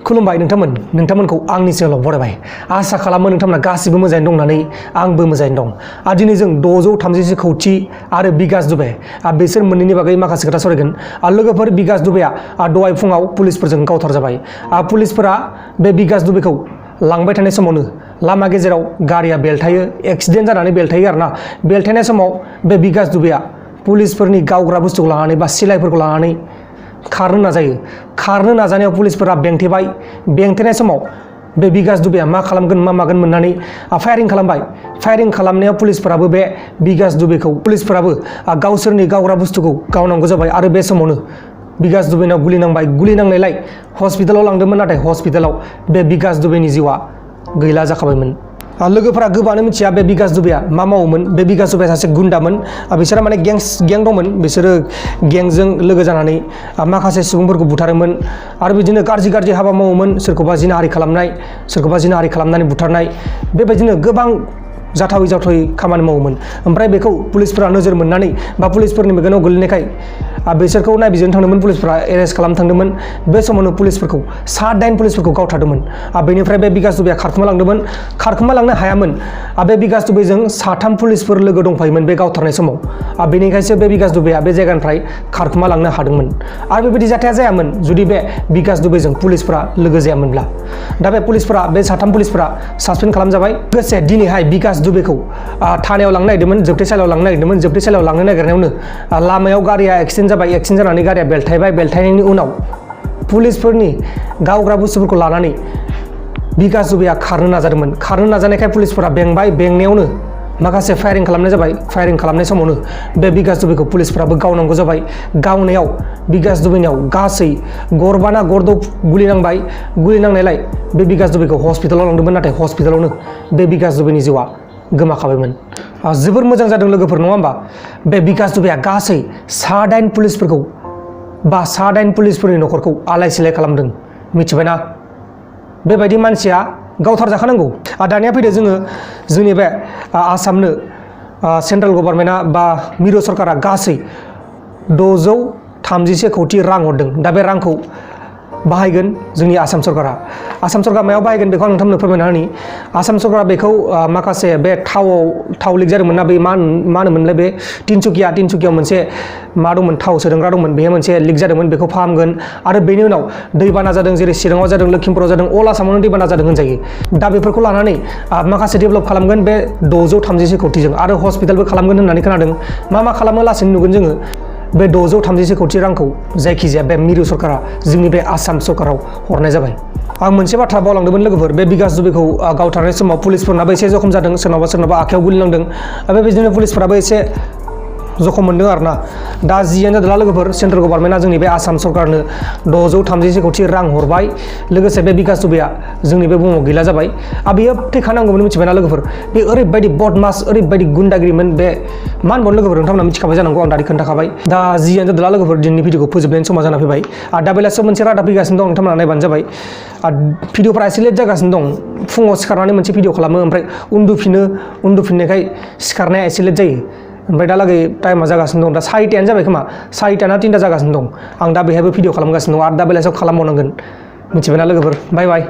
खुलुमबाय नोंथांमोनखौ आंनि चेनेलाव बरायबाय। आसा खालामो नोंथांमोना गासिबो मोजाङैनो दं होननानै आंबो मोजाङैनो दं। दिनै जों 636 कौटि आरो बिकास दुबे बिसोर मोननैनि बागै माखासे खोथा सावरायगोन। लोगोफोर, बिकास दुबेया दहाय फुङाव पुलिसफोरजों गावथार जाबाय। पुलिसफोरा बे बिकास दुबेखौ लांबाय थानाय समावनो लामा गेजेराव गारिया बेलथायो, एक्सिडेन्ट जानानै बेलथायो आरोना। बेलथायनाय समाव बे बिकास दुबेया पुलिसफोरनि गावग्रा बुस्थुखौ लानानै बा सिलाइफोरखौ लानानै खारनो नाजायो। खारनो नाजानायाव पुलिसफोरा बेंथेबाय। बेंथेनाय समाव बे बिकास दुबेया मा खालामगोन मा मागोन मोननानै फायारिं खालामबाय। फायारिं खालामनायाव पुलिसफोराबो बे बिकास दुबेखौ गावसोरनि गावग्रा बुस्थुखौ गावनांगौ जाबाय। आरो बे समावनो बिकास दुबेनाव गुलि नांबाय। गुलि नांनायलाय हस्पिटालाव लांदोंमोन, नाथाय हस्पिटालाव बे बिकास दुबेनि जिउआ गैला जाखाबायमोन। लोगोफोरा गोबाङानो मिथिया बे बिकास दुबेया मा मावोमोन। बे बिकास दुबेया सासे गुन्डामोन। बिसोरा माने गें दंमोन। बिसोरो गेंजों लोगो जानानै माखासे सुबुंफोरखौ बुथारोमोन आरो बिदिनो गाज्रि हाबा मावोमोन। सोरखौबा जिनाहारि खालामनानै बुथारनाय, बेबायदिनो गोबां जाथावै खामानि मावोमोन। ओमफ्राय बेखौ पुलिसफोरा नोजोर मोननानै बा पुलिसफोरनि मेगनाव गोलैनायखाय बिसोरखौ नायबिजिरनो थांदोंमोन। पुलिसफोरा एरेस्ट खालामनो थांदोंमोन। बे समावनो पुलिसफोरखौ 7-8 पुलिसफोरखौ गावथारदोंमोन। बेनिफ्राय बे बिकास दुबेया खारखोमा लांदोंमोन। खारखोमा लांनो हायामोन। बे बिकास दुबेजों 3 पुलिसफोर लोगो दंफायोमोन बे गावथारनाय समाव। बेनिखायसो बे बिकास दुबेया बे जायगानिफ्राय खारखोमा लांनो हादोंमोन। आरो बेबायदि जाथाया जायामोन जुदि बे बिकास दुबेजों पुलिसफोरा लोगो जायामोनब्ला। दा बे 3 पुलिसफोरा सासपेन्ड खालामजाबाय। लोगोसे दिनैहाय बिकास दुबेखौ थानायाव लांनो नागिरदोंमोन, जोबथेसालियाव लांनो नागिरदोंमोन। जोबथेसालियाव लांनो नागिरनायावनो लामायाव गारिया एक्सिडेन्ट जाबाय। एक्सिडेन्ट जानानै गारिया बेलथायबाय। बेलथायनायनि उनाव पुलिसफोरनि गावग्रा बुस्थुफोरखौ लानानै बिकास दुबेया खारनो नाजादोंमोन। खारनो नाजानायखाय पुलिसफोरा बेंबाय। बेंनायावनो माखासे फायारिं खालामनाय जाबाय। फायारिं खालामनाय समावनो बे बिकास दुबेखौ पुलिसफोराबो गावनांगौ जाबाय। गावनायाव बिकास दुबेनियाव गासै गरबाना गरद' गुलि नांबाय। गुलि नांनायलाय बे बिकास दुबेखौ हस्पिटालाव लांदोंमोन, नाथाय हस्पिटालावनो बे बिकास दुबेनि जिउआ गोमाखाबायमोन। जोबोर मोजां जादों लोगोफोर, नङा होमबा? बे बिकास दुबेया गासै 7-8 पुलिसफोरखौ बा 7-8 पुलिसफोरनि न'खरखौ आलाय सिलाय खालामदों। मिथिबायना? बेबायदि मानसिया गावथार जाखानांगौ। दानिया फैदो जोंनि बे आसामनो सेन्ट्रेल गभर्नमेन्टआ बा मिरु सरकारा गासै 636 कौटि रां हरदों। दा बे रांखौ बाहायगोन जोंनि आसाम सरकारा। आसाम सरकारा मायाव बाहायगोन बेखौ आं नोंथांमोननो फोरमायना होनि। आसाम सरकारा बेखौ माखासे बे थाव लिक जादोंमोन ना, बे मा होनोमोनलाय, बे तिनसुकियाव मोनसे मा दंमोन, थाव सोदांग्रा दंमोन, बेहाय मोनसे लिक जादोंमोन, बेखौ फाहामगोन। आरो बेनि उनाव दैबाना जादों, जेरै चिराङाव जादों, लखिमपुराव जादों, अल आसामावनो दैबाना जादों होनजायो। दा बेफोरखौ लानानै माखासे डेभेलप खालामगोन बे 636 कौटिजों। आरो हस्पिटालबो खालामगोन होननानै खोनादों। मा खालामो लासैनो नुगोन जोङो। बे 636 कौटि रांखौ जायखिजाया बे मिरु सरकारा जोंनि बे आसाम सरकाराव हरनाय जाबाय। आं मोनसे बाथ्रा बावलांदोंमोन लोगोफोर, बे बिकास दुबेखौ गावथारनाय समाव पुलिसफोरनाबो एसे जखम जादों। सोरनाबा आखायाव गुलि नांदों। बेबायदिनो पुलिसफोराबो एसे जखम मोनदों आरोना। दा जियानो जादोंला लोगोफोर, सेन्ट्रेल गभर्नमेन्टआ जोंनि बे आसाम सरकारनो 636 कौटि रां हरबाय। लोगोसे बे बिकास दुबेया जोंनि बे बुहुमाव गैला जाबाय। बेयो थैखानांगौमोन, मिथिबायना लोगोफोर? बे ओरैबायदि बदमास, ओरैबायदि गुन्डागिरिमोन। बे मा होनबावनो लोगोफोर, नोंथांमोना मिथिखाबाय जानांगौ, आं दानि खोन्थाखाबाय। दा जियानो जादोंला लोगोफोर, दिनैनि भिडिअखौ फोजोबनायनि समा जाना फैबाय। दा बेलासियाव मोनसे रादाब फैगासिनो दं, नोंथांमोना नायबानो जाबाय। भिडिअफोरा एसे लेट जागासिनो दं। फुङाव सिखारनानै मोनसे भिडिअ खालामो, ओमफ्राय उन्दुफिननायखाय सिखारनाया एसे लेट जायो। ओमफ्राय दालागै टाइमा जागासिनो दं। दा 4टायानो जाबाय खोमा, 4टा ना 3टा जागासिनो दं। आं दा बेहायबो भिडिअ खालामगासिनो दं, आरो दा बेलासियाव खालामबावनांगोन। मिथिबायना लोगोफोर? बाय बाय।